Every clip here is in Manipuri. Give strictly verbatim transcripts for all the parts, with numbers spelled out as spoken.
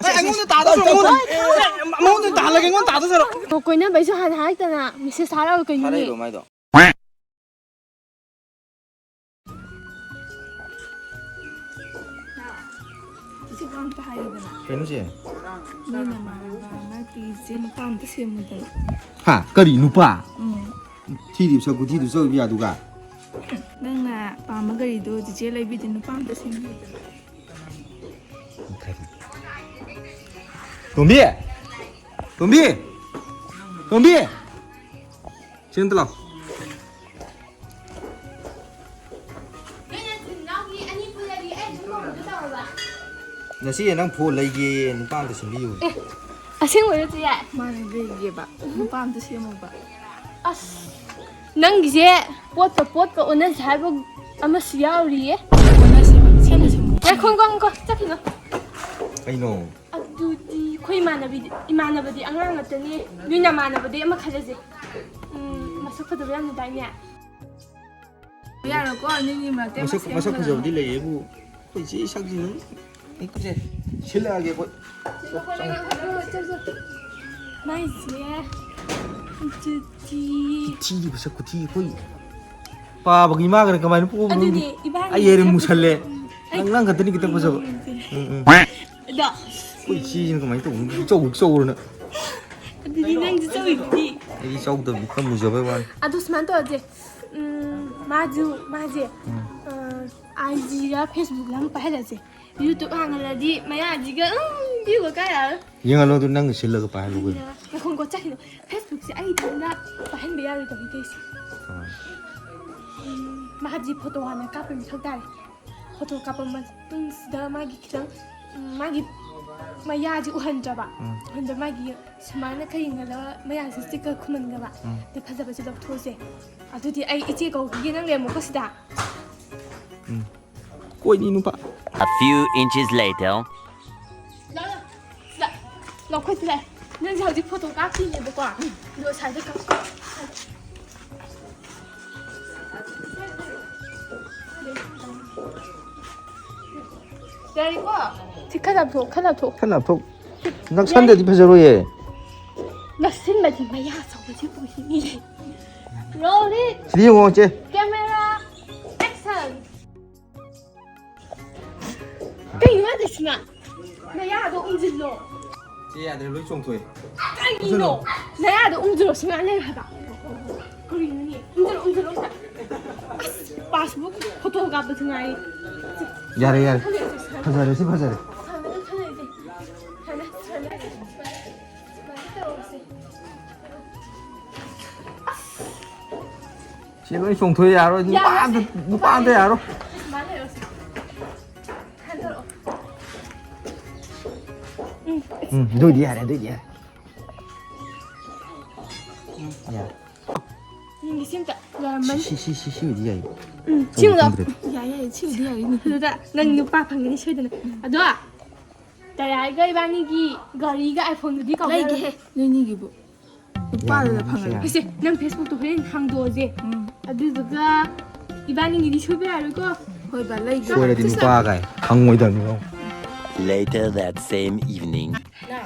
ꯑꯩ, ꯑꯩꯉꯣꯟꯗ ꯇꯥꯗꯧ ꯁꯔꯨꯛ, ꯑꯩꯉꯣꯟꯗ, ꯑꯩ, ꯃꯉꯣꯟꯗ ꯇꯥꯍꯜꯂꯒꯦ, ꯑꯩꯉꯣꯟꯗ ꯇꯥꯗꯧ ꯁꯔꯨꯛ꯫ ꯑꯣ, ꯀꯣꯏꯅꯕꯩꯁꯨ ꯍꯥꯟꯅ ꯍꯥꯏꯔꯛꯇꯅ ꯃꯦꯁꯦꯖ ꯊꯥꯔꯛꯑꯒ ꯀꯩꯅꯣꯅꯦ? ꯊꯥꯔꯛꯏꯔꯣ ꯃꯥꯏꯗꯣ? ꯁꯤꯕꯨ ꯑꯝꯇ ꯍꯥꯏꯌꯨꯗꯅ꯫ ꯀꯩꯅꯣ ꯁꯦ? ꯅꯣꯏ ꯅꯃꯥꯟꯅꯕ ꯅꯠꯇꯦ, ꯏꯆꯦ ꯅꯨꯄꯥ ꯑꯝꯇ ꯁꯦꯝꯃꯨꯗꯅ꯫ ꯍꯥ? ꯀꯔꯤ ꯅꯨꯄꯥ? ꯎꯝ꯫ ꯊꯤꯔꯤꯕ ꯁꯛ ꯈꯨꯊꯤꯗꯨ ꯆꯠꯂꯨꯕ ꯌꯥꯗꯨꯒ? ꯅꯪꯅ ꯄꯥꯝꯕ ꯒꯥꯔꯤꯗꯣ ꯆꯤꯆꯦ ꯂꯩꯕꯤꯗꯦ, ꯅꯨꯄꯥ ꯑꯝꯇ ꯁꯦꯝꯕꯤꯌꯨꯗꯅ꯫ ꯇꯣꯝꯕꯤ! ꯇꯣꯝꯕꯤ! ꯇꯣꯝꯕꯤ! ꯁꯤ ꯑꯝꯇ ꯂꯥꯎ꯫ ꯅꯣꯏ ꯅꯆꯤꯟ ꯅꯅꯥꯎꯒꯤ ꯑꯅꯤ ꯄꯨꯜꯂꯗꯤ ꯑꯩ ꯑꯗꯨꯝ ꯂꯨꯍꯣꯡꯕꯗꯣ ꯇꯧꯔꯕ? ꯉꯁꯤ ꯅꯪ ꯐꯣꯟ ꯂꯩꯒꯦ, ꯅꯨꯄꯥ ꯑꯝꯇ ꯁꯤꯟꯕꯤꯌꯨ꯫ ꯑꯦ, ꯑꯁꯦꯡꯕꯩꯔꯣ ꯆꯦ? ꯃꯥꯅꯦ, ꯂꯩꯒꯦꯕ꯫ ꯅꯨꯄꯥ ꯑꯝꯇ ꯁꯦꯝꯃꯣꯕ꯫ ꯑꯁ, ꯅꯪꯒꯤꯁꯦ ꯄꯣꯠꯀ ꯄꯣꯠꯀ ꯑꯣꯟꯅꯁꯦ ꯍꯥꯏꯕ ꯑꯃꯁꯨ ꯌꯥꯎꯔꯤꯌꯦ꯫ ꯑꯣꯟꯅꯁꯦꯕ, ꯁꯦꯝꯃꯣ, ꯁꯦꯝꯃꯣ꯫ ꯉꯥꯏꯈꯣ, ꯉꯥꯏꯈꯣ, ꯉꯥꯏꯈꯣ, ꯆꯠꯈꯤꯅꯨ꯫ ꯀꯩꯅꯣ? ꯑꯗꯨꯗꯤ ꯑꯩꯈꯣꯏ ꯏꯃꯥꯟꯅꯕꯤꯗꯤ, ꯏꯃꯥꯟꯅꯕꯗꯤ ꯑꯉꯥꯡ ꯉꯥꯛꯇꯅꯦ꯫ ꯅꯣꯏ ꯅꯃꯥꯟꯅꯕꯗꯤ ꯑꯃ ꯈꯜꯂꯁꯦ꯫ ꯎꯝ, ꯃꯁꯛ ꯐꯖꯕ ꯌꯥꯝ ꯂꯩꯗꯥꯏꯅꯦ? ꯌꯥꯔꯣꯏꯀꯣ, ꯅꯣꯏꯒꯤ ꯃꯔꯛꯇ ꯑꯃ ꯃꯁꯛ, ꯃꯁꯛ ꯁꯦꯝꯃꯒ ꯐꯖꯕꯗꯤ ꯂꯩꯌꯦꯕꯨ, ꯑꯩꯈꯣꯏ ꯏꯆꯦ ꯁꯛꯁꯤꯅ ꯍꯦꯛꯇ ꯁꯤꯜꯂꯛꯑꯒꯦ ꯑꯩꯈꯣꯏ꯫ ꯃꯥꯏꯁꯦ꯫ ꯑꯗꯨꯗꯤ ꯊꯤꯔꯤꯕ ꯁꯛ ꯈꯨꯊꯤ ꯑꯩꯈꯣꯏ꯫ ꯄꯥꯕꯒꯤ ꯏꯃꯥꯒꯅ ꯀꯃꯥꯏꯅ ꯄꯣꯛꯎꯕꯅꯣ? ꯑꯗꯨꯅꯦ, ꯏꯕꯥꯅꯤ ꯑꯩ ꯍꯦꯟꯅ ꯁꯛ ꯃꯨꯁꯜꯂꯦ꯫ ꯐꯖꯕ꯫ ꯅꯪ, ꯅꯪ ꯈꯛꯇꯅꯤ ꯈꯤꯇꯪ ꯐꯖꯕ꯫ ꯎꯝ, ꯎꯝ꯫ ꯑꯗꯣ꯫ ꯑꯩꯈꯣꯏ ꯏꯆꯦꯁꯤꯅ ꯀꯃꯥꯏꯅ ꯇꯧꯕꯅꯣ? ꯏꯆꯧ ꯏꯆꯧꯔꯅ꯫ ꯑꯗꯨꯗꯤ ꯅꯪꯁꯨ ꯆꯧꯏꯗꯨꯗꯤ꯫ ꯑꯩꯗꯤ ꯆꯧꯗꯕꯅꯤ, ꯈꯔ ꯃꯨꯖꯕꯩ ꯋꯥꯅꯤ꯫ ꯑꯗꯨ ꯁꯨꯃꯥꯏꯅ ꯇꯧꯔꯁꯦ꯫ ꯎꯝ, ꯃꯥꯁꯨ, ꯃꯥꯁꯦ, ꯎꯝ꯫ ꯑ, ꯑꯥꯏ ꯖꯤꯔ ꯐꯦꯁꯕꯨꯛꯂ ꯑꯃ ꯄꯥꯏꯍꯜꯂꯁꯦ꯫ ꯌꯨꯇ꯭ꯌꯨꯕ ꯍꯥꯡꯍꯜꯂꯗꯤ ꯃꯌꯥꯁꯤꯒ, ꯎꯝ, ꯚ꯭ꯌꯨꯒ ꯀꯥꯏꯔꯛꯑꯔꯣꯏ꯫ ꯌꯦꯡꯍꯜꯂꯣ, ꯑꯗꯨ ꯅꯪꯅ ꯁꯤꯜꯂꯒ ꯄꯥꯏꯍꯜꯂꯨ ꯀꯩꯅꯣ꯫ ꯉꯥꯏꯈꯣ, ꯉꯥꯏꯈꯣ, ꯆꯠꯈꯤꯅꯨ꯫ ꯐꯦꯁꯕꯨꯛꯁꯦ ꯑꯩ ꯏꯊꯟꯗ ꯄꯥꯏꯍꯟꯕ ꯌꯥꯔꯣꯏꯗꯧꯔꯤ ꯇꯧꯔꯤꯁꯦ꯫ ꯀꯃꯥꯏꯅ? ꯎꯝ, ꯃꯥꯗꯤ ꯐꯣꯇꯣ ꯍꯥꯟꯅ ꯀꯥꯞꯄ ꯃꯊꯧ ꯇꯥꯔꯦ꯫ ꯐꯣꯇꯣ ꯀꯥꯞꯄ ꯃꯇꯨꯡꯁꯤꯗ ꯃꯥꯒꯤ ꯈꯤꯇꯪ, ꯎꯝ, ꯃꯥꯒꯤ ꯃꯌꯥꯁꯤ ꯎꯍꯟꯗ꯭ꯔꯕ꯫ ꯎꯝ꯫ ꯎꯍꯟꯗ꯭ꯔ ꯃꯥꯒꯤ ꯁꯨꯃꯥꯏꯅ ꯈꯔ ꯌꯦꯡꯍꯜꯂꯒ ꯃꯌꯥꯁꯤ ꯁ꯭ꯇꯤꯀꯔ ꯈꯨꯝꯍꯟꯈ꯭ꯔꯕ꯫ ꯎꯝ꯫ ꯑꯗꯨ ꯐꯖꯕꯁꯦ ꯂꯧꯊꯣꯛꯑꯁꯦ꯫ ꯑꯗꯨꯗꯤ ꯑꯩ ꯏꯆꯦ ꯀꯧꯈꯤꯒꯦ, ꯅꯪ ꯂꯩꯔꯝꯃꯨꯀꯣ ꯁꯤꯗ꯫ ꯎꯝ꯫ ꯀꯣꯏꯅꯤ ꯅꯨꯄꯥ꯫ A few inches later. ꯂꯥꯛ, ꯂꯥꯛ, ꯂꯥꯛ, ꯑꯩꯈꯣꯏ ꯁꯤꯗ꯫ ꯅꯪꯁꯦ ꯍꯧꯖꯤꯛ ꯐꯣꯇꯣ ꯀꯥꯞꯈꯤꯅꯦꯕꯀꯣ꯫ ꯑꯗꯣ ꯁꯥꯏꯗ ꯀꯥꯞ-, ꯌꯥꯔꯦꯀꯣ? ꯁꯤ ꯈꯔ ꯂꯥꯞꯊꯣꯛ, ꯈꯔ ꯂꯥꯞꯊꯣꯛ꯫ ꯈꯔ ꯂꯥꯞꯊꯣꯛ꯫ ꯅꯛꯁꯟꯗꯗꯤ ꯐꯖꯔꯣꯏꯌꯦ꯫ ꯅꯛꯁꯤꯟꯕꯗꯤ ꯃꯌꯥ ꯆꯧꯕꯁꯤ ꯑꯣꯏꯗꯣꯏꯅꯤ꯫ Roll it! ꯁꯤꯗ ꯌꯦꯡꯉꯣ, ꯆꯦ꯫ Camera, action! ꯀꯩꯅꯣ ꯍꯥꯏꯁꯤꯅ? ꯅꯌꯥꯗꯣ ꯎꯝꯖꯤꯜꯂꯣ꯫ ꯆꯦ ꯌꯥꯗ꯭ꯔꯦ, ꯂꯣꯏ ꯆꯣꯡꯊꯣꯛꯑꯦ꯫ ꯀꯩꯅꯣ? ꯎꯝꯖꯤꯜꯂꯣ꯫ ꯅꯌꯥꯗꯣ ꯎꯝꯖꯤꯜꯂꯣ, ꯁꯨꯃꯥꯏꯅ ꯂꯩꯌꯨ ꯍꯥꯏꯕ꯫ ꯀꯔꯤꯅꯣꯅꯦ? ꯎꯝꯖꯤꯜꯂꯣ, ꯎꯝꯖꯤꯜꯂꯣ ꯑꯝꯇ꯫ ꯑꯁ, passbook photo ꯀꯥꯞꯄꯁꯨ ꯉꯥꯏꯔꯤ꯫ ꯌꯥꯔꯦ, ꯌꯥꯔꯦ꯫ ꯈꯜꯂꯦ, ꯈꯜꯂꯦ꯫ ꯐꯖꯔꯦ, ꯁꯤ ꯐꯖꯔꯦ꯫ ꯁꯥꯟꯅꯔꯦ, ꯁꯥꯟꯅꯔꯦ꯫ ꯁꯥꯟꯅꯔꯦ, ꯁꯥꯟꯅꯔꯦ꯫ ꯁꯨꯃꯥꯏꯅ ꯇꯧꯔꯁꯦ꯫ ꯁꯤ ꯂꯣꯏ ꯆꯣꯡꯊꯣꯛꯑꯦ, ꯌꯥꯔꯣꯏ꯫ ꯅꯨꯄꯥ ꯌꯥꯔꯣꯏ꯫ ꯑꯝꯇ, ꯅꯨꯄꯥ ꯑꯝꯇ ꯌꯥꯔꯣꯏ꯫ ꯁꯨꯃꯥꯏꯅ ꯂꯩꯔꯁꯦ꯫ ꯍꯟꯗꯣꯔꯛꯑꯣ꯫ ꯎꯝ, ꯑꯗꯨꯏꯗꯤ ꯌꯥꯔꯦ, ꯑꯗꯨꯏꯗꯤ ꯌꯥꯔꯦ꯫ ꯎꯝ, ꯌꯥꯔꯦ꯫ ꯌꯦꯡꯒꯦ ꯁꯤ ꯑꯝꯇ꯫ ꯌꯥꯔꯝꯃꯅꯤ꯫ ꯁꯤ, ꯁꯤ, ꯁꯤ, ꯁꯤꯕꯨꯗꯤ ꯌꯥꯏ꯫ ꯎꯝ, ꯁꯤꯕꯨꯗꯣ꯫ ꯈꯪꯗ꯭ꯔꯦ꯫ ꯌꯥꯏ, ꯌꯥꯏ, ꯁꯤꯕꯨꯗꯤ ꯌꯥꯏꯅꯦ꯫ ꯑꯗꯨꯗ ꯅꯪ ꯅꯨꯄꯥ ꯐꯪꯒꯅꯤ ꯁꯣꯏꯗꯅ꯫ ꯑꯗꯣ, ꯇꯌꯥꯏꯒ ꯏꯕꯥꯅꯤꯒꯤ ꯒꯥꯔꯤꯒ iPhone-ꯗꯨꯗꯤ ꯀꯥꯎꯕ ꯌꯥꯔꯣꯏ꯫ ꯂꯩꯒꯦꯍꯦ, ꯅꯣꯏꯅꯤꯒꯤꯕꯨ꯫ ꯅꯨꯄꯥꯗꯨꯗ ꯌꯥꯝ ꯐꯪꯉꯒ꯫ ꯅꯨꯡꯁꯤ ꯌꯥꯝ꯫ ꯏꯁꯦ, ꯅꯪ Facebook-ꯇꯣ ꯍꯣꯔꯦꯟ ꯍꯥꯡꯗꯣꯛꯑꯁꯦ꯫ ꯎꯝ꯫ ꯑꯗꯨꯗꯨꯒ ꯏꯕꯥꯅꯤꯒꯤꯗꯤ ꯁꯣꯏꯕ ꯌꯥꯔꯣꯏꯀꯣ꯫ ꯍꯣꯏ ꯕꯥ, ꯂꯩꯒꯦ꯫ ꯁꯣꯏꯔꯗꯤ ꯅꯨꯄꯥ ꯀꯥꯏ ꯈꯪꯉꯣꯏꯗꯕꯅꯤꯀꯣ꯫ Later that same evening. ꯅ,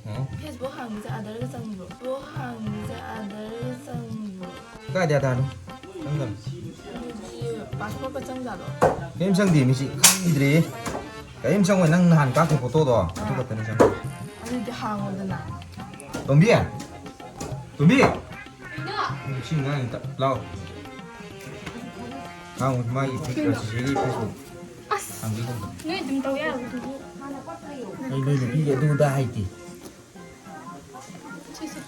ꯎꯝ? Facebook ꯍꯥꯡꯕꯁꯦ ꯑꯥꯙꯥꯔꯒ ꯆꯪꯕ꯭ꯔꯣ? Facebook ꯍꯥꯡꯕꯁꯦ ꯑꯥꯙꯥꯔꯒ ꯆꯪꯕ꯭ꯔꯣ? ꯀꯥꯏꯗ ꯑꯥꯙꯥꯔꯅꯣ? ꯆꯪꯗꯕꯅꯤ꯫ ꯑꯗꯨꯗꯤ password-ꯀ ꯆꯪꯖꯥꯠꯂꯣ? ꯀꯔꯤꯝ ꯆꯪꯗꯦ, ꯃꯤꯁꯤ ꯈꯪꯈꯤꯗ꯭ꯔꯦ꯫ ꯀꯔꯤꯝ ꯆꯪꯉꯣꯏ, ꯅꯪ ꯅꯍꯥꯟ ꯀꯥꯞꯈꯤꯕ photo-ꯗꯣ, ꯑꯗꯨ ꯑꯥ꯫ ꯈꯛꯇꯅꯤ ꯆꯪꯉꯣꯏ꯫ ꯑꯗꯨꯗꯤ ꯍꯥꯡꯉꯣꯗꯅ꯫ ꯇꯣꯝꯕꯤ! ꯇꯣꯝꯕꯤ! ꯀꯩꯅꯣ? ꯁꯤ ꯑꯉꯥꯡꯁꯤ ꯇꯞ ꯂꯥꯎ꯫ ꯍꯥꯡꯉꯨ, ꯃꯥꯒꯤ ꯐꯦꯁ-, ꯀꯩꯅꯣ? ꯆꯤꯆꯦꯒꯤ Facebook꯫ ꯑꯁ! ꯍꯥꯡꯕꯤꯒꯨꯝꯕ꯫ ꯅꯣꯏ ꯑꯗꯨꯝ ꯇꯧ ꯌꯥꯕꯗꯨꯕꯨ꯫ ꯑꯩ ꯅꯣꯏ ꯅꯨꯄꯤꯒꯤ ꯑꯗꯨ ꯑꯗꯥ ꯍꯩꯇꯦ꯫ ꯁꯤꯁꯦ꯫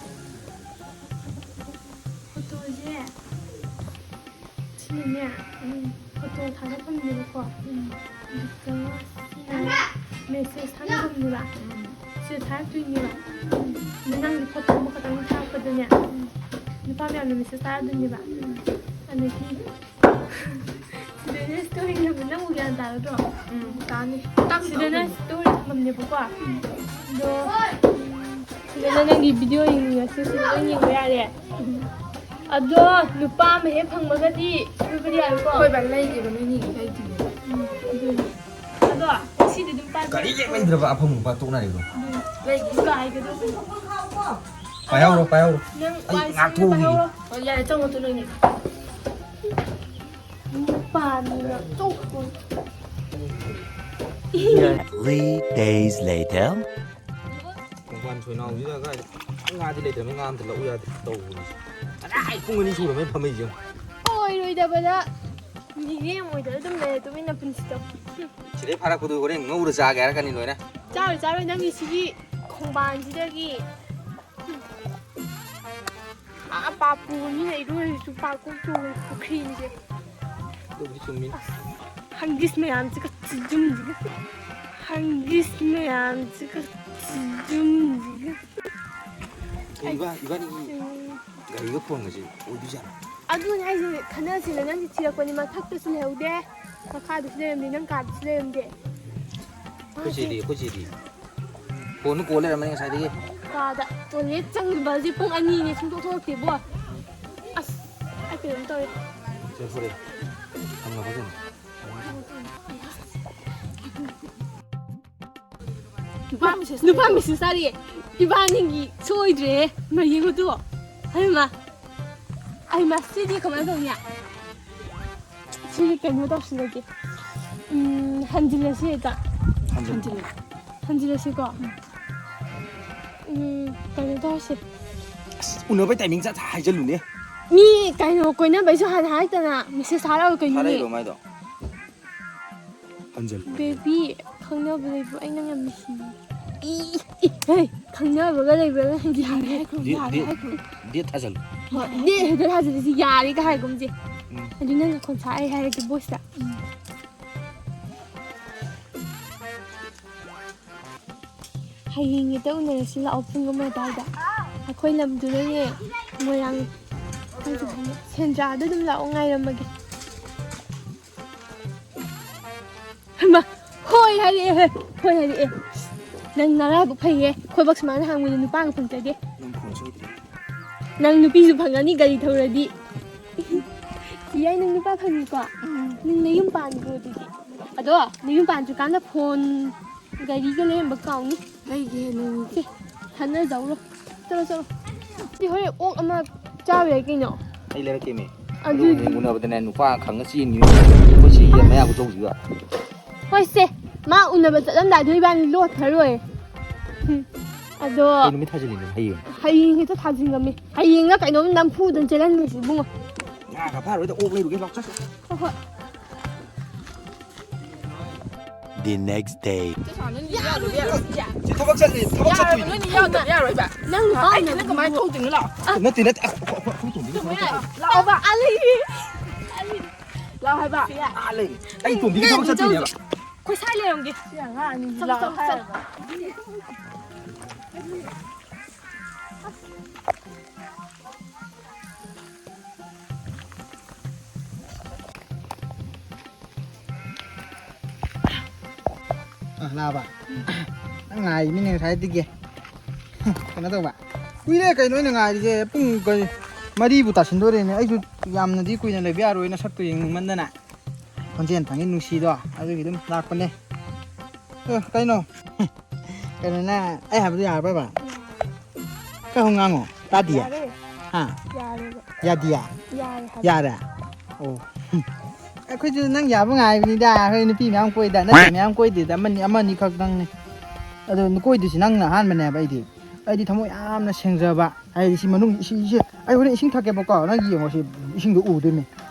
Photo-ꯁꯦ꯫ ꯁꯤꯅꯅꯦ, ꯎꯝ, photo ꯊꯥꯒꯠꯐꯝꯅꯦꯕꯀꯣ꯫ ꯎꯝ꯫ ꯑꯗꯨꯒ ꯁꯤꯅ message ꯊꯥꯅꯐꯝꯅꯦꯕ꯫ ꯎꯝ꯫ ꯁꯤꯗ ꯊꯥꯔꯛꯇꯣꯏꯅꯦꯕ꯫ ꯎꯝ꯫ ꯑꯗꯨ ꯅꯪꯒꯤ photo ꯑꯃꯈꯛꯇꯪ ꯊꯥꯔꯛꯄꯗꯅꯦ, ꯎꯝ, ꯅꯨꯄꯥ ꯃꯌꯥꯝꯅ message ꯊꯥꯔꯛꯇꯣꯏꯅꯦꯕ꯫ ꯎꯝ꯫ ꯑꯗꯒꯤ ꯁꯤꯗꯅ story ꯊꯝꯕ, ꯅꯪꯕꯨ ꯒ꯭ꯌꯥꯟ ꯇꯥꯒꯗ꯭ꯔꯣ? ꯎꯝ, ꯇꯥꯅꯤ꯫ ꯇꯞꯅ ꯁꯤꯗꯅ ꯇꯞꯅ꯫ Story ꯊꯝꯐꯝꯅꯦꯕꯀꯣ꯫ ꯎꯝ꯫ ꯑꯗꯣ, ꯎꯝ, ꯁꯤꯗꯅ ꯅꯪꯒꯤ video ꯌꯦꯡꯅꯤꯡꯉꯁꯨ ꯁꯤꯗ ꯂꯣꯏ ꯌꯦꯡꯕ ꯌꯥꯔꯦ꯫ ꯎꯝ꯫ ꯑꯗꯣ ꯅꯨꯄꯥ ꯑꯃ ꯍꯦꯛ ꯐꯪꯕꯒꯗꯤ ꯁꯣꯏꯕꯗꯤ ꯌꯥꯔꯣꯏꯀꯣ? ꯍꯣꯏ ꯕꯥ, ꯂꯩꯒꯦꯕ, ꯅꯣꯏꯅꯤꯒꯤ ꯂꯩꯗꯣꯏꯅꯦ꯫ ꯎꯝ, ꯑꯗꯨꯅꯤ꯫ ꯑꯗꯣ ꯁꯤꯗꯤ ꯑꯗꯨꯝ ꯄꯥꯏꯕ꯫ ꯒꯥꯔꯤ ꯍꯦꯛ ꯂꯩꯇ꯭ꯔꯕ ꯑꯐꯪꯕ ꯅꯨꯄꯥ ꯇꯣꯛꯅꯔꯦꯀꯣ꯫ ꯂꯩ-, ꯀꯥꯏꯒꯗꯧꯕꯅꯤ꯫ ꯄꯥꯏꯍꯧꯔꯣ, ꯄꯥꯏꯍꯧꯔꯣ꯫ ꯅꯪ ꯑꯩ ꯋꯥꯏ ꯁꯤꯠꯂꯤ ꯉꯥꯛꯊꯣꯛꯎꯈꯤꯒꯦ꯫ ꯄꯥꯏꯍꯧꯔꯣ꯫ ꯍꯣꯏ, ꯌꯥꯔꯦ, ꯆꯪꯉꯣ ꯇꯨ ꯅꯣꯏꯅꯤ꯫ ꯅꯨꯄꯥꯅꯤꯅ ꯇꯣꯛꯈ꯭ꯔꯣ꯫ Three days later. ꯈꯣꯡꯕꯥꯟ ꯁꯣꯏꯅꯥꯎꯁꯤꯗ ꯀꯥꯏꯗ ꯉꯥꯗꯤ ꯂꯩꯇ꯭ꯔꯕꯅꯤ, ꯉꯥ ꯑꯝꯇ ꯂꯧ ꯌꯥꯗꯦ ꯇꯧꯕꯅꯤ꯫ ꯀꯗꯥꯏ ꯄꯨꯡ ꯑꯅꯤ ꯁꯨꯔꯕꯅꯤ ꯐꯝꯃꯛꯏꯁꯦ ꯌꯦꯡꯉꯨ꯫ ꯑꯣꯏꯔꯣꯏꯗꯕꯗ ꯃꯤꯔꯦꯝ ꯑꯣꯏꯗꯅ ꯑꯗꯨꯝ ꯂꯩꯔꯦ ꯇꯨꯃꯤꯟꯅ ꯄꯨꯟꯁꯤꯗꯣ꯫ ꯁꯤꯗꯩ ꯐꯥꯔꯛꯄꯗꯨ ꯍꯣꯔꯦꯟ ꯉꯧꯔ ꯆꯥꯒꯦ ꯍꯥꯏꯔꯛꯀꯅꯤ ꯂꯣꯏꯅ꯫ ꯆꯥꯔꯣꯏ, ꯆꯥꯔꯣꯏ, ꯅꯪꯒꯤ ꯁꯤꯒꯤ ꯈꯣꯡꯕꯥꯟꯁꯤꯗꯒꯤ꯫ ꯑꯥ, ꯄꯥꯞꯄꯨ ꯃꯤꯅ ꯏꯔꯣꯏꯔꯁꯨ ꯄꯥꯛ ꯀꯣꯛ ꯆꯣꯡꯉꯣꯏ ꯄꯨꯈ꯭ꯔꯤꯅꯤꯁꯦ꯫ ꯑꯗꯨꯕꯨꯗꯤ ꯆꯨꯝꯃꯤꯅꯦ꯫ ꯍꯪꯒꯤꯁ ꯃꯌꯥꯝꯁꯤꯒ ꯆꯤꯖꯨꯝꯁꯤꯒ꯫ ꯍꯪꯒꯤꯁ ꯃꯌꯥꯝꯁꯤꯒ ꯆꯤꯖꯨꯝꯁꯤꯒ꯫ ꯏꯕꯥ-, ꯏꯕꯥꯅꯤꯒꯤ ꯒꯥꯔꯤꯒ ꯐꯣꯟꯒꯁꯦ ꯑꯣꯏꯗꯣꯏꯖꯥꯠꯂꯣ? ꯑꯗꯨꯅꯦ ꯍꯥꯏꯁꯦ, ꯈꯟꯅꯁꯤꯅ ꯅꯪꯗꯤ ꯊꯤꯔꯛꯄꯅꯤ, ꯃꯊꯛꯇꯁꯨ ꯂꯩꯍꯧꯗꯦ, ꯃꯈꯥꯗꯁꯨ ꯂꯩꯔꯝꯗꯦ, ꯅꯪ ꯀꯥꯗꯁꯨ ꯂꯩꯔꯝꯗꯦ꯫ ꯑꯩꯈꯣꯏ ꯆꯦꯗꯤ, ꯑꯩꯈꯣꯏ ꯆꯦꯗꯤ꯫ ꯐꯣꯟꯗꯨ ꯀꯣꯜ ꯂꯩꯔꯝꯃꯅꯤ ꯉꯁꯥꯏꯗꯒꯤ꯫ ꯀꯥꯗ ꯇꯣꯏꯂꯦꯠ ꯆꯪꯉꯤꯕꯁꯦ ꯄꯨꯡ ꯑꯅꯤꯅꯦ ꯁꯨꯡꯊꯣꯛ ꯊꯣꯛꯂꯛꯇꯦꯕꯣ꯫ ꯑꯁ, ꯑꯩ ꯀꯩꯅꯣꯝ ꯇꯧꯔꯦ꯫ ꯆꯦ ꯐꯨꯔꯦ꯫ ꯊꯝꯃꯕ ꯀꯩꯅꯣ? ꯅꯨꯄꯥ ꯃꯦꯁꯦꯁ ꯅꯨꯄꯥ ꯊꯥꯔꯛꯑꯦ꯫ ꯃꯦꯁꯦꯁ ꯊꯥꯔꯛꯑꯦ꯫ ꯏꯕꯥꯅꯤꯒꯤ ꯁꯣꯏꯗ꯭ꯔꯦꯍꯦ꯫ ꯃꯥ ꯌꯦꯡꯉꯨ ꯇꯨ꯫ ꯍꯩꯃꯥ꯫ ꯍꯩꯃꯥ, ꯁꯤꯗꯤ ꯀꯃꯥꯏꯅ ꯇꯧꯅꯤ? ꯁꯤꯗꯤ ꯀꯩꯅꯣ ꯇꯧꯁꯤꯜꯂꯒꯦ꯫ ꯎꯝ, ꯍꯟꯖꯤꯜꯂꯁꯤ ꯍꯦꯛꯇ꯫ ꯍꯟꯖꯤꯜꯂꯨ꯫ ꯍꯟꯖꯤꯜꯂꯁꯤꯀꯣ꯫ ꯎꯝ, ꯀꯩꯅꯣ ꯇꯧꯔꯁꯤ꯫ ꯑꯁ, ꯎꯅꯕꯩ ꯇꯥꯏꯃꯤꯡ ꯆꯠ ꯍꯥꯏꯖꯜꯂꯨꯅꯦ꯫ ꯃꯤ ꯀꯩꯅꯣ ꯀꯣꯏꯅꯕꯩꯁꯨ ꯍꯥꯟꯅ ꯍꯥꯏꯔꯛꯇꯅ ꯃꯦꯁꯦꯁ ꯊꯥꯔꯛꯑꯒ ꯀꯩꯅꯣꯅꯦ? ꯊꯥꯔꯛꯏꯔꯣ ꯃꯥꯏꯗꯣ? ꯍꯟꯖꯜꯂꯨ꯫ ꯕꯦꯕꯤ, ꯈꯪꯅꯕ ꯂꯩꯕ꯭ꯔꯣ? ꯑꯩ ꯅꯪ ꯌꯥꯝ ꯅꯨꯡꯁꯤꯌꯦ꯫ ꯏ, ꯏ, ꯍꯦ, ꯈꯪꯅꯕꯒ ꯂꯩꯕ꯭ꯔꯥ ꯅꯪꯗꯤ? ꯌꯥꯔꯦ ꯍꯥꯏꯈ꯭ꯔꯣ, ꯗꯦꯠ, ꯌꯥꯔꯦ ꯗꯦꯠ, ꯍꯥꯏꯈ꯭ꯔꯣ꯫ ꯗꯦꯠ ꯊꯥꯖꯜꯂꯨ꯫ ꯍꯣꯏ, ꯗꯦꯠ ꯍꯦꯛꯇ ꯊꯥꯖꯜꯂꯁꯤ, ꯌꯥꯔꯦꯒ ꯍꯥꯏꯒꯨꯝꯁꯦ꯫ ꯎꯝ꯫ ꯑꯗꯨ ꯅꯪ ꯅꯈꯣꯟ ꯁꯥꯏ ꯍꯥꯏꯔꯒꯦ ꯚꯣꯏꯁꯇ꯫ ꯎꯝ꯫ ꯍꯌꯦꯡ ꯍꯦꯛꯇ ꯎꯅꯔꯁꯤ ꯂꯥꯛꯑꯣ, ꯄꯨꯡ ꯑꯃ ꯑꯗꯨꯋꯥꯏꯗ꯫ ꯑꯩꯈꯣꯏ ꯂꯝꯗꯨꯗꯅꯦ, ꯃꯣꯏꯔꯥꯡ, ꯀꯥꯏ ꯆꯠꯇꯣꯏꯅꯣ? ꯁꯦꯟꯗ꯭ꯔꯥꯗ ꯑꯗꯨꯝ ꯂꯥꯛꯑꯣ, ꯉꯥꯏꯔꯝꯃꯒꯦ꯫ ꯍꯩꯃꯥ, ꯍꯣꯏ ꯍꯥꯏꯔꯛꯑꯦ, ꯍꯣꯏ, ꯍꯣꯏ ꯍꯥꯏꯔꯛꯑꯦ꯫ ꯅꯪ ꯅꯔꯥꯏꯕꯛ ꯐꯩꯌꯦ, ꯑꯩꯈꯣꯏꯕꯛ ꯁꯨꯃꯥꯏꯅ ꯍꯪꯕꯗ ꯅꯨꯄꯥꯒ ꯐꯪꯖꯗꯦ꯫ ꯅꯪ ꯐꯣꯟ ꯁꯣꯏꯗ꯭ꯔꯦ꯫ ꯅꯪ ꯅꯨꯄꯤꯁꯨ ꯐꯪꯉꯅꯤ ꯒꯥꯔꯤ ꯊꯧꯔꯗꯤ꯫ ꯌꯥꯏ, ꯅꯪ ꯅꯨꯄꯥ ꯐꯪꯉꯤꯀꯣ? ꯎꯝ꯫ ꯅꯪ ꯅꯌꯨꯝ ꯄꯥꯟꯈ꯭ꯔꯣ ꯑꯗꯨꯗꯤ꯫ ꯑꯗꯣ ꯅꯌꯨꯝ ꯄꯥꯟꯗ꯭ꯔꯤꯀꯥꯟꯗ ꯐꯣꯟ, ꯒꯥꯔꯤꯒ ꯂꯩꯔꯝꯕ ꯀꯥꯎꯅꯤ꯫ ꯂꯩꯒꯦ, ꯂꯩꯒꯦ꯫ ꯁꯦ, ꯈꯟꯅꯖꯧꯔꯣ꯫ ꯆꯠꯂꯣ, ꯆꯠꯂꯣ꯫ ꯁꯤ ꯍꯣꯔꯦꯟ ꯑꯣꯛ ꯑꯃ ꯆꯥꯕ ꯌꯥꯏ ꯀꯩꯅꯣ꯫ ꯑꯩ ꯂꯩꯔꯛꯀꯦꯃꯤ꯫ ꯑꯗꯨ ꯑꯗꯨ ꯍꯌꯦꯡ ꯎꯅꯕꯗꯅꯦ ꯅꯨꯄꯥ ꯈꯪꯅ ꯆꯦꯟꯈꯤꯅꯤ꯫ ꯑꯩꯈꯣꯏ ꯆꯦꯒꯤ ꯃꯌꯥ ꯍꯨꯠꯇꯣꯛꯈꯤꯕ꯫ ꯍꯣꯏ ꯁꯦ, ꯃꯥ ꯎꯅꯕ ꯆꯠꯂꯝꯗꯥꯏꯗ ꯏꯕꯥꯅꯤ ꯂꯣꯠꯈ꯭ꯔ ꯂꯣꯏꯔꯦ꯫ ꯎꯝ꯫ ꯑꯗꯣ ꯀꯩ ꯅꯨꯃꯤꯠ ꯊꯥꯖꯤꯜꯂꯤꯅꯣ? ꯍꯌꯦꯡ? ꯍꯌꯦꯡ ꯍꯦꯛꯇ ꯊꯥꯖꯤꯟꯒꯝꯃꯤ꯫ ꯍꯌꯦꯡꯅ ꯀꯩꯅꯣꯝ ꯅꯝꯐꯨꯗꯅ ꯆꯦꯜꯍꯟꯈ꯭ꯔꯁꯤ ꯏꯕꯨꯡꯉꯣ꯫ ꯉꯥꯒ ꯐꯥꯔꯣꯏꯗ, ꯑꯣꯛ ꯂꯩꯔꯨꯒꯦ, ꯂꯥꯎ, ꯆꯠꯁꯤ꯫ ꯍꯣꯏ, ꯍꯣꯏ꯫ The next day. ꯁꯤ ꯊꯕꯛ ꯆꯠꯂꯤ, ꯊꯕꯛ ꯆꯠꯇꯣꯏꯅꯤ꯫ ꯅꯣꯏꯅ ꯌꯥꯎꯗꯕ ꯌꯥꯔꯣꯏꯕ꯫ ꯅꯪ ꯅꯨꯄꯥ ꯑꯩ ꯅꯪ ꯀꯃꯥꯏꯅ ꯊꯧꯗꯣꯏꯅꯣ? ꯂꯥꯛꯑꯣ꯫ ꯅꯠꯇꯦ, ꯅꯠꯇꯦ, ꯑꯁ, ꯑꯩꯈꯣꯏ, ꯑꯩꯈꯣꯏ ꯇꯣꯡꯗꯣꯏꯅꯤ꯫ ꯂꯥꯛꯑꯣꯕ꯫ ꯑꯥ ꯂꯩꯔꯤ꯫ ꯂꯥꯛꯑꯣ ꯍꯥꯏꯕ꯫ ꯑꯥ ꯂꯩꯔꯤ꯫ ꯑꯩ ꯇꯣꯡꯕꯤꯒꯤ ꯊꯕꯛ ꯆꯠꯇꯣꯏꯅꯦꯕ꯫ ꯑꯩꯈꯣꯏ ꯁ꯭ꯋꯥꯏ ꯂꯩꯔꯝꯒꯦ꯫ ꯁꯤ ꯑꯉꯥꯡ ꯑꯅꯤꯁꯤ ꯂꯥꯛꯑꯣ ꯍꯥꯏꯔꯒ꯫ ꯑ, ꯂꯥꯛꯑꯕ? ꯅꯪ ꯉꯥꯏꯔꯤꯃꯤꯅꯦ ꯉꯁꯥꯏꯗꯒꯤ꯫ ꯀꯩꯅꯣ ꯇꯧꯕ꯫ ꯀꯨꯏꯔꯦ ꯀꯩꯅꯣ ꯑꯩꯅ ꯉꯥꯏꯔꯤꯁꯦ꯫ ꯄꯨꯡ ꯀꯩ, ꯃꯔꯤꯕꯨ ꯇꯥꯁꯤꯟꯗꯣꯔꯦꯅꯦ꯫ ꯑꯩꯁꯨ ꯌꯥꯝꯅꯗꯤ ꯀꯨꯏꯅ ꯂꯩꯕ ꯌꯥꯔꯣꯏ ꯅꯁꯛꯇꯣ ꯌꯦꯡꯅꯤꯡꯃꯟꯗꯅ꯫ ꯈꯣꯟꯖꯦꯜ ꯐꯪꯉꯤ ꯅꯨꯡꯁꯤꯗꯣ꯫ ꯑꯗꯨꯒꯤ ꯑꯗꯨꯝ ꯂꯥꯛꯄꯅꯦ꯫ ꯑ, ꯀꯩꯅꯣ? ꯀꯩꯅꯣꯅꯦ, ꯑꯩ ꯍꯥꯏꯕꯗꯨ ꯌꯥꯔꯕ꯭ꯔꯕ? ꯈꯔ ꯍꯧ ꯉꯥꯡꯉꯣ, ꯇꯥꯗꯤꯌꯦ꯫ ꯌꯥꯔꯦ꯫ ꯍꯥ? ꯌꯥꯔꯦꯕ꯫ ꯌꯥꯗꯤꯌꯦ? ꯌꯥꯔꯦ ꯍꯥꯏꯕ꯫ ꯌꯥꯔꯦ? ꯑꯣ꯫ ꯑꯩꯈꯣꯏꯁꯨ ꯅꯪ ꯌꯥꯕ ꯉꯥꯏꯕꯅꯤꯗ, ꯑꯩꯈꯣꯏ ꯅꯨꯄꯤ ꯃꯌꯥꯝ ꯀꯣꯏꯗ, ꯅꯠꯇꯦ ꯃꯌꯥꯝ ꯀꯣꯏꯗꯦꯗ, ꯑꯃꯅꯤ, ꯑꯃꯅꯤ ꯈꯛꯇꯪꯅꯤ꯫ ꯑꯗꯣ ꯀꯣꯏꯗꯣꯏꯁꯤ ꯅꯪꯅ ꯑꯍꯥꯟꯕꯅꯦꯕ ꯑꯩꯗꯤ꯫ ꯑꯩꯗꯤ ꯊꯃꯣꯏ ꯌꯥꯝꯅ ꯁꯦꯡꯖꯕ, ꯍꯥꯏꯗꯤ ꯁꯤ ꯃꯅꯨꯡ, ꯁꯤ, ꯁꯤ, ꯑꯩ ꯍꯣꯔꯦꯟ ꯏꯁꯤꯡ ꯊꯛꯀꯦꯕꯀꯣ, ꯅꯪ ꯌꯦꯡꯉꯣ ꯁꯤ ꯏꯁꯤꯡꯗꯣ ꯎꯗꯣꯏꯅꯦ꯫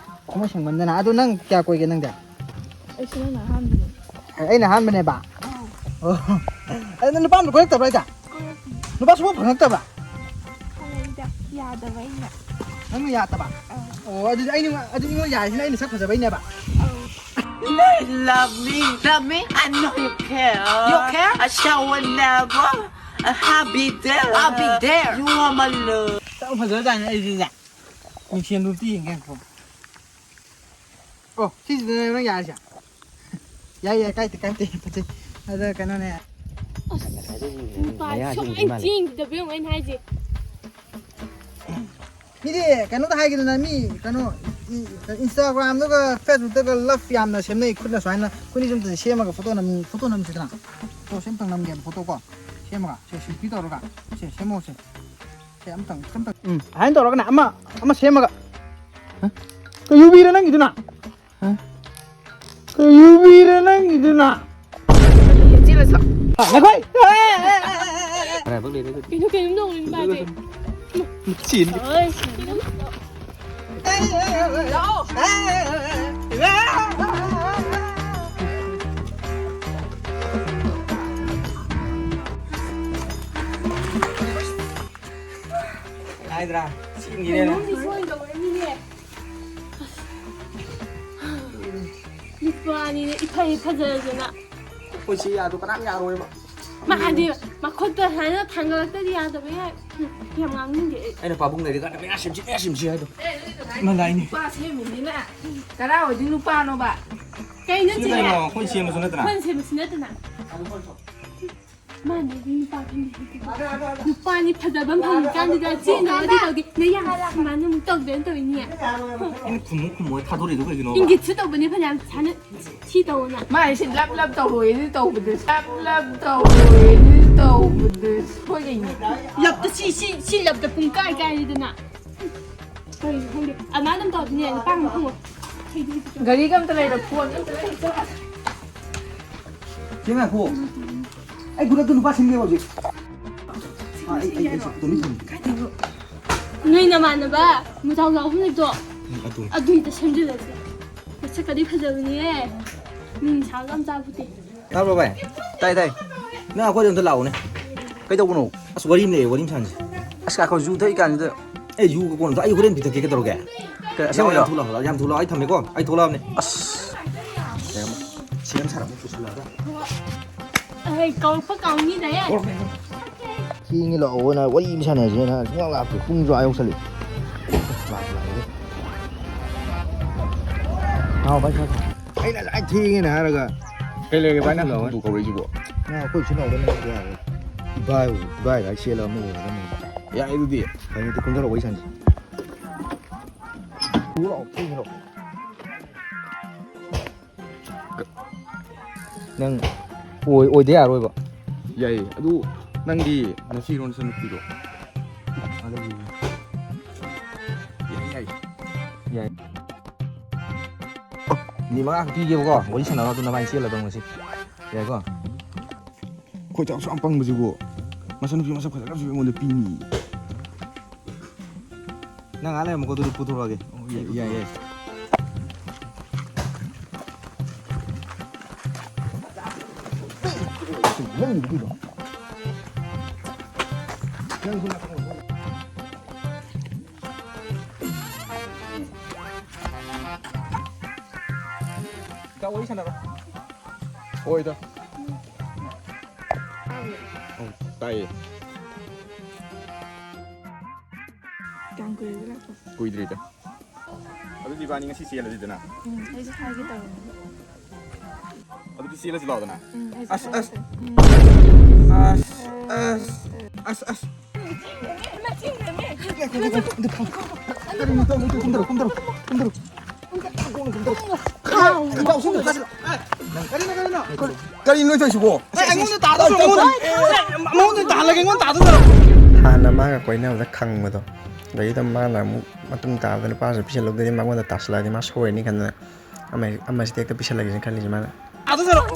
ꯊꯃꯣꯏ ꯁꯦꯡꯃꯟꯗꯅ꯫ ꯑꯗꯣ ꯅꯪ ꯀꯌꯥ ꯀꯣꯏꯒꯦ ꯅꯪꯗꯤ? ꯑꯩꯁꯨ ꯅꯪꯅ ꯑꯍꯥꯟꯕꯅꯦ꯫ ꯑꯩꯅ ꯑꯍꯥꯟꯕꯅꯦꯕ? ꯑꯥ꯫ ꯑꯣ꯫ ꯑꯗꯣ ꯅꯪ ꯅꯨꯄꯥ ꯑꯝꯇ ꯀꯣꯏꯔꯛꯇꯕ꯭ꯔꯣ ꯍꯥꯏꯁꯦ? ꯀꯣꯏꯔꯛꯇꯦ꯫ ꯅꯨꯄꯥ ꯁꯨꯡꯐꯪ ꯐꯪꯉꯛꯇꯕ꯭ꯔꯥ? ꯐꯪꯉꯛꯏꯗ, ꯌꯥꯗꯕ ꯑꯩꯅ꯫ ꯅꯪꯅ ꯌꯥꯗꯕ? ꯑꯥ꯫ ꯑꯣ, ꯑꯗꯨꯗꯤ ꯑꯩꯅ, ꯑꯗꯨꯗꯤ ꯑꯩꯉꯣꯟꯗ ꯌꯥꯔꯤꯁꯤꯅ ꯑꯩꯅ ꯁꯛ ꯐꯖꯕꯩꯅꯦꯕ? ꯑꯧ꯫ They love me, love me, I know you care. You care? I shower never, I'll be there. I'll be there. You are my love. ꯌꯥꯝ ꯐꯖꯗꯥꯏꯅꯦ ꯑꯩꯁꯤꯗꯤ꯫ ꯃꯤꯡꯁꯦꯜꯗꯨ ꯑꯝꯇ ꯌꯦꯡꯒꯦ ꯉꯥꯏꯈꯣ꯫ ꯑꯣ, ꯁꯤꯁꯤꯗꯅꯦ ꯅꯪ ꯌꯥꯔꯤꯁꯦ? ꯌꯥꯏ, ꯌꯥꯏ, ꯀꯥꯏꯗꯦ, ꯀꯥꯏꯗꯦ, ꯐꯖꯩ꯫ ꯑꯗ ꯀꯩꯅꯣꯅꯦ꯫ ꯑꯁ, ꯅꯨꯄꯥ ꯃꯌꯥꯁꯤ ꯁꯨꯡꯆꯦꯟ ꯎꯗ꯭ꯔꯤ ꯃꯥꯜꯂꯦ꯫ ꯆꯦꯟꯈꯤꯗꯕ ꯌꯦꯡꯉꯣ ꯑꯩꯅ ꯍꯥꯏꯁꯦ꯫ ꯃꯤꯗꯤ ꯀꯩꯅꯣꯗ ꯍꯥꯏꯒꯦꯗꯅ, ꯃꯤ ꯀꯩꯅꯣ ꯏꯟꯁꯇꯥꯒ꯭ꯔꯥꯝꯗꯒ ꯐꯦꯁꯕꯨꯛꯇꯒ ꯂꯞ ꯌꯥꯝꯅ ꯁꯦꯝꯅꯩ, ꯈꯨꯠꯅ ꯁꯨꯃꯥꯏꯅ꯫ ꯑꯩꯈꯣꯏꯅꯤ ꯁꯨꯝ ꯁꯦꯝꯃꯒ ꯐꯣꯇꯣ ꯅꯝ, ꯐꯣꯇꯣ ꯅꯝꯁꯤꯗꯅ꯫ ꯐꯣꯇꯣ ꯁꯦꯝꯇꯪ ꯅꯝꯒꯦꯅ ꯐꯣꯇꯣ ꯀꯣ꯫ ꯁꯦꯝꯃꯒ ꯁꯦ, ꯁꯦꯜꯐꯤ ꯇꯧꯔꯒ꯫ ꯁꯦ, ꯁꯦꯝꯃꯣ ꯁꯦ꯫ ꯁꯦ, ꯑꯝꯇꯪ, ꯑꯝꯇꯪ꯫ ꯎꯝ, ꯑꯗꯨꯃꯥꯏꯅ ꯇꯧꯔꯒꯅꯦ ꯑꯃ, ꯑꯃ ꯁꯦꯝꯃꯒ꯫ ꯍ? ꯀꯩ ꯌꯨꯕꯤꯔ ꯅꯪꯒꯤꯗꯨꯅ? ꯍ? ꯀꯩ ꯌꯨꯕꯤꯔ ꯅꯪꯒꯤꯗꯨꯅ? ꯆꯦꯜꯂꯁꯤ ꯂꯥꯎ꯫ ꯍ, ꯉꯥꯏꯈꯣ꯫ ꯀꯩꯅꯣ, ꯀꯩꯅꯣꯝ ꯇꯧꯔꯤ ꯃꯥꯗꯤ꯫ ꯆꯦꯟꯒꯦ꯫ ꯍꯣꯏ꯫ ꯍꯥꯏꯗ꯭ꯔꯥ? ꯁꯤꯡꯉꯤꯅꯦ꯫ ꯀꯩꯅꯣꯝꯗꯤ ꯁꯣꯏꯗꯧꯔꯤꯅꯤꯅꯦ꯫ ꯅꯨꯄꯥꯅꯤꯅꯦ, ꯏꯐ ꯍꯦꯛ ꯐꯖꯔꯗꯅ꯫ ꯑꯩꯈꯣꯏ ꯆꯦ ꯌꯥꯗꯣ ꯀꯅꯥꯝ ꯌꯥꯔꯣꯏꯕ꯫ ꯃꯥꯗꯤ ꯃꯈꯨꯠꯇ ꯁꯨꯃꯥꯏꯅ ꯊꯥꯡꯒꯠꯂꯛꯇꯗꯤ ꯌꯥꯗꯕ ꯌꯥꯏ꯫ ꯌꯥꯝ ꯉꯥꯡꯅꯤꯡꯗꯦ ꯑꯩ꯫ ꯑꯩꯅ ꯄꯥꯕꯨꯡ ꯂꯩꯔꯤꯀꯥꯟꯗ ꯃꯌꯥ ꯁꯦꯝꯁꯤ, ꯃꯌꯥ ꯁꯦꯝꯁꯤ ꯍꯥꯏꯗꯣ꯫ ꯃꯥ ꯂꯥꯛꯏꯅꯦ꯫ ꯅꯨꯄꯥ ꯁꯦꯝꯃꯤꯅꯤꯅ ꯀꯅꯥ ꯑꯣꯏꯗꯤ ꯅꯨꯄꯥꯅꯣꯕ? ꯀꯩꯅꯣ ꯁꯤ ꯆꯦ? ꯀꯩꯅꯣ? ꯑꯩꯈꯣꯏ ꯁꯦꯝꯕꯁꯨ ꯅꯠꯇꯅ꯫ ꯑꯩꯈꯣꯏꯅ ꯁꯦꯝꯕꯁꯨ ꯅꯠꯇꯅ꯫ ꯃꯥꯅꯗꯤ ꯅꯨꯄꯥ ꯐꯝꯃꯤ ꯍꯥꯏꯗꯨꯗꯤ꯫ ꯅꯨꯄꯥꯅꯤ ꯐꯖꯕ ꯑꯃ ꯐꯪꯉꯤꯀꯥꯟꯗꯨꯗ ꯆꯦꯟꯗꯧꯔꯗꯤ ꯇꯧꯒꯦ꯫ ꯅꯌꯥ ꯁꯨꯃꯥꯏꯅ ꯑꯃꯨꯛ ꯇꯧꯗꯅ ꯇꯧꯔꯤꯅꯦ꯫ ꯑꯩꯅ ꯈꯨꯝꯃꯨ ꯈꯨꯝꯃꯨ ꯊꯥꯗꯣꯔꯛꯏꯗꯣ ꯀꯩꯒꯤꯅꯣꯕ? ꯏꯪꯒꯤꯠꯁꯨ ꯇꯧꯕꯅꯦ ꯐꯅꯌꯥꯝ ꯁꯥꯟꯅ ꯁꯤ ꯇꯧꯅ꯫ ꯃꯥꯅ ꯁꯤ ꯂꯞ ꯂꯞ ꯇꯧꯔꯣꯏꯅ ꯇꯧꯕꯗꯨ, ꯂꯞ ꯂꯞ ꯇꯧꯔꯣꯏꯅ ꯇꯧꯕꯗꯨ ꯁꯣꯏꯒꯩꯅꯤ꯫ ꯂꯞꯇ ꯁꯤ, ꯁꯤ, ꯁꯤ ꯂꯞꯇ ꯄꯨꯡ ꯀꯥꯏ ꯀꯥꯏꯔꯤꯗꯅ꯫ ꯀꯩꯅꯣ ꯈꯪꯗꯦ꯫ ꯑꯗꯨꯃꯥꯏꯅ ꯑꯗꯨꯝ ꯇꯧꯔꯗꯤꯅꯦ, ꯅꯨꯄꯥ ꯑꯃ ꯐꯪꯉꯣꯏ꯫ ꯒꯥꯔꯤꯒ ꯑꯝꯇ ꯂꯩꯔꯣꯏ, ꯐꯣꯟ ꯑꯝꯇ ꯂꯩꯔꯣꯏ꯫ ꯆꯦ ꯉꯥꯏꯈꯣ꯫ ꯑꯩ ꯈꯨꯗꯛꯇ ꯅꯨꯄꯥ ꯁꯤꯟꯒꯦ ꯍꯧꯖꯤꯛ꯫ ꯑꯥ, ꯑꯩ, ꯑꯩ, ꯑꯩ ꯁꯤ ꯇꯨꯃꯤꯟ ꯊꯝꯒꯦ꯫ ꯅꯣꯏ ꯅꯃꯥꯟꯅꯕ ꯃꯨꯖꯥꯎ ꯖꯥꯎ ꯑꯍꯨꯝ ꯂꯩꯕꯗꯣ? ꯎꯝ, ꯑꯗꯨ꯫ ꯑꯗꯨꯏꯗ ꯁꯦꯝꯖꯤꯜꯂꯁꯦ꯫ ꯃꯁꯛꯀꯗꯤ ꯐꯖꯕꯅꯤꯍꯦ꯫ ꯃꯤ ꯅꯤꯁꯥꯒ ꯌꯥꯝ ꯆꯥꯕꯗꯤ꯫ ꯇꯥꯕ꯭ꯔꯣ ꯚꯥꯏ? ꯇꯥꯏ, ꯇꯥꯏ꯫ ꯅꯪ ꯑꯩꯈꯣꯏꯗ ꯑꯝꯇ ꯂꯥꯛꯎꯅꯦ꯫ ꯀꯩꯗꯧꯕꯅꯣ? ꯑꯁ, ꯋꯥꯔꯤ ꯑꯃ ꯂꯩꯌꯦ, ꯋꯥꯔꯤ ꯑꯃ ꯁꯥꯟꯅꯁꯦ꯫ ꯑꯁ, ꯉꯥꯏꯈꯣ, ꯌꯨ ꯊꯛꯏ ꯀꯥꯟꯁꯤꯗ꯫ ꯑꯦ, ꯌꯨꯒ ꯀꯣꯟꯅ ꯊꯛ-, ꯑꯩ ꯍꯣꯔꯦꯟ ꯄꯤꯊꯛꯀꯦ, ꯀꯩꯗꯧꯔꯒꯦ? ꯀꯩ, ꯑꯁꯦꯡꯕꯩꯔꯣ? ꯌꯥꯝ ꯊꯨ ꯂꯥꯛꯑꯣ, ꯌꯥꯝ ꯊꯨ ꯂꯥꯛꯑꯣ, ꯑꯩ ꯊꯝꯃꯦꯀꯣ, ꯑꯩ ꯊꯣꯛꯂꯛꯑꯕꯅꯦ꯫ ꯑꯁ, ꯀꯩ ꯑꯃ ꯁꯦꯝ ꯁꯥꯔꯛꯄ ꯄꯨꯁꯜꯂꯛꯑꯒ꯫ ꯑꯩ ꯀꯧꯔꯛꯄ ꯀꯥꯎꯅꯤꯗ, ꯑꯦ꯫ ꯊꯦꯡꯉꯦ ꯂꯥꯛꯑꯣꯅ ꯋꯥꯔꯤ ꯑꯃ ꯁꯥꯟꯅꯁꯦꯅ ꯁꯨꯡꯂꯥꯛ ꯂꯥꯛꯇꯦ꯫ ꯄꯨꯡꯁꯨ ꯑꯥ ꯌꯧꯁꯜꯂꯛꯑꯦ꯫ ꯂꯥꯛꯄꯨ ꯂꯥꯛꯑꯦ꯫ ꯍꯥꯎ, ꯚꯥꯏ, ꯁꯥ, ꯁꯥ꯫ ꯑꯩꯅ ꯉꯁꯥꯏ ꯊꯦꯡꯉꯦꯅ ꯍꯥꯏꯔꯒ꯫ ꯀꯩ ꯂꯩꯔꯒꯦ, ꯚꯥꯏ, ꯅꯪ ꯍꯟꯗꯛ ꯊꯧꯗꯣꯛ ꯀꯧꯔꯛꯏꯁꯤꯕꯣ? ꯅꯪ ꯑꯩꯈꯣꯏ ꯏꯆꯤꯟ ꯏꯅꯥꯎꯗ ꯅꯪ ꯌꯥꯔꯦ꯫ ꯏꯕꯥꯏ ꯑꯣꯏ-, ꯏꯕꯥꯏ ꯍꯥꯏ ꯆꯦꯜꯂ ꯑꯃ ꯑꯣꯏꯔꯒ ꯅꯪ꯫ ꯌꯥꯏ, ꯑꯗꯨꯗꯤ꯫ ꯍꯌꯦꯡꯗꯤ ꯀꯨꯝꯊꯔꯛꯑꯣ, ꯋꯥꯔꯤ ꯁꯥꯟꯅꯁꯤ꯫ ꯂꯥꯛꯑꯣ, ꯊꯦꯡꯉꯦ ꯂꯥꯛꯑꯣ꯫ ꯅꯪ ꯑꯣꯏ-, ꯑꯣꯏꯗ ꯌꯥꯔꯣꯏꯕ꯫ ꯌꯥꯏꯌꯦ꯫ ꯑꯗꯨ ꯅꯪꯗꯤ ꯅꯆꯦꯔꯣ ꯅꯆꯟꯅꯨꯄꯤꯔꯣ? ꯌꯥꯏ, ꯌꯥꯏ꯫ ꯌꯥꯏ꯫ ꯃꯤꯅꯤꯠ ꯃꯉꯥ ꯈꯛ ꯄꯤꯒꯦꯕꯀꯣ, ꯋꯥꯔꯤ ꯁꯥꯟꯅꯔꯣ, ꯑꯗꯨ ꯅꯕꯥꯅꯤ ꯆꯦꯜꯂꯗꯧ ꯉꯁꯤ꯫ ꯌꯥꯏꯀꯣ? ꯑꯩꯈꯣꯏ ꯆꯥꯛꯁꯨ ꯌꯥꯝ ꯄꯪꯕꯁꯤꯕꯨ꯫ ꯃꯆꯟꯅꯨꯄꯤ ꯃꯁꯛ ꯐꯖꯈ꯭ꯔꯕꯁꯤꯕꯨ ꯑꯩꯉꯣꯟꯗ ꯄꯤꯅꯤ꯫ ꯅꯪ ꯉꯥꯏꯍꯥꯛ ꯂꯩꯔꯝꯃꯨꯀꯣ, ꯑꯗꯨꯗꯤ ꯄꯨꯊꯣꯔꯛꯑꯒꯦ꯫ ꯌꯥꯏ, ꯌꯥꯏ꯫ ꯏꯇꯥꯎ, ꯋꯥꯔꯤ ꯁꯥꯟꯅꯔꯣ꯫ ꯍꯣꯏꯗ꯫ ꯑꯧ, ꯇꯥꯏꯌꯦ꯫ ꯀꯌꯥꯝ ꯀꯨꯏꯔꯒꯦ ꯂꯥꯛꯄ? ꯀꯨꯏꯗ꯭ꯔꯤꯗ꯫ ꯑꯗꯨꯗꯤ ꯏꯕꯥꯅꯤ ꯉꯁꯤ ꯆꯦꯜꯂꯁꯤꯗꯅ꯫ ꯎꯝ, ꯑꯩꯁꯨ ꯍꯥꯏꯒꯦ ꯇꯧꯔꯝꯕꯅꯦ꯫ ꯑꯗꯨꯗꯤ ꯆꯦꯜꯂꯁꯤ ꯂꯥꯎꯗꯅ꯫ ꯎꯝ, ꯑꯩꯁꯨ ꯑꯁ, ꯍꯥꯏꯒꯦ ꯑꯁ꯫ ꯇꯧꯔꯝꯕꯅꯦ꯫ ꯑꯁ, ꯑꯁ, ꯑꯁ꯫ ꯑꯁ, ꯑꯁ꯫ ꯀꯔꯤꯅꯣ ꯇꯧꯔꯤꯗꯣ? ꯀꯨꯝꯊꯔꯣ, ꯀꯨꯝꯊꯔꯣ, ꯀꯨꯝꯊꯔꯣ, ꯀꯨꯝꯊꯔꯣ꯫ ꯏꯇꯥꯎ, ꯁꯣꯝꯗ ꯆꯠꯁꯤꯜꯂꯣ꯫ ꯑꯦ, ꯀꯔꯤꯅꯣ, ꯀꯔꯤꯅꯣ? ꯀꯔꯤꯅꯣ ꯅꯣꯏ ꯇꯧꯔꯤꯁꯤꯕꯣ? ꯑꯦ, ꯑꯩꯉꯣꯟꯗ ꯇꯥꯗꯧ ꯁꯔꯨꯛ ꯃꯉꯣꯟꯗ, ꯑꯦ, ꯃꯉꯣꯟꯗ ꯇꯥꯍꯜꯂꯒꯦ, ꯑꯩꯉꯣꯟꯗ ꯇꯥꯗꯧ ꯁꯔꯨꯛ꯫ ꯍꯥꯟꯅ ꯃꯥꯒ ꯀꯣꯏꯅꯕꯗ ꯈꯪꯕꯗꯣ, ꯑꯗꯩꯗ ꯃꯥꯅ ꯑꯃꯨꯛ ꯃꯇꯨꯡ ꯇꯥꯕꯗ ꯅꯨꯄꯥꯁꯨ ꯄꯤꯁꯜꯂꯨꯕꯗꯒꯤ ꯃꯉꯣꯟꯗ ꯇꯥꯁꯜꯂꯛꯑꯗꯤ ꯃꯥ ꯁꯣꯏꯔꯅꯤ ꯈꯟꯗꯅ ꯑꯃ-, ꯑꯃꯁꯤꯗ ꯍꯦꯛꯇ ꯄꯤꯁꯜꯂꯒꯦꯅ ꯈꯜꯂꯤꯁꯦ ꯃꯥꯅ꯫ ꯇꯥꯗꯧ ꯁꯔꯨꯛ꯫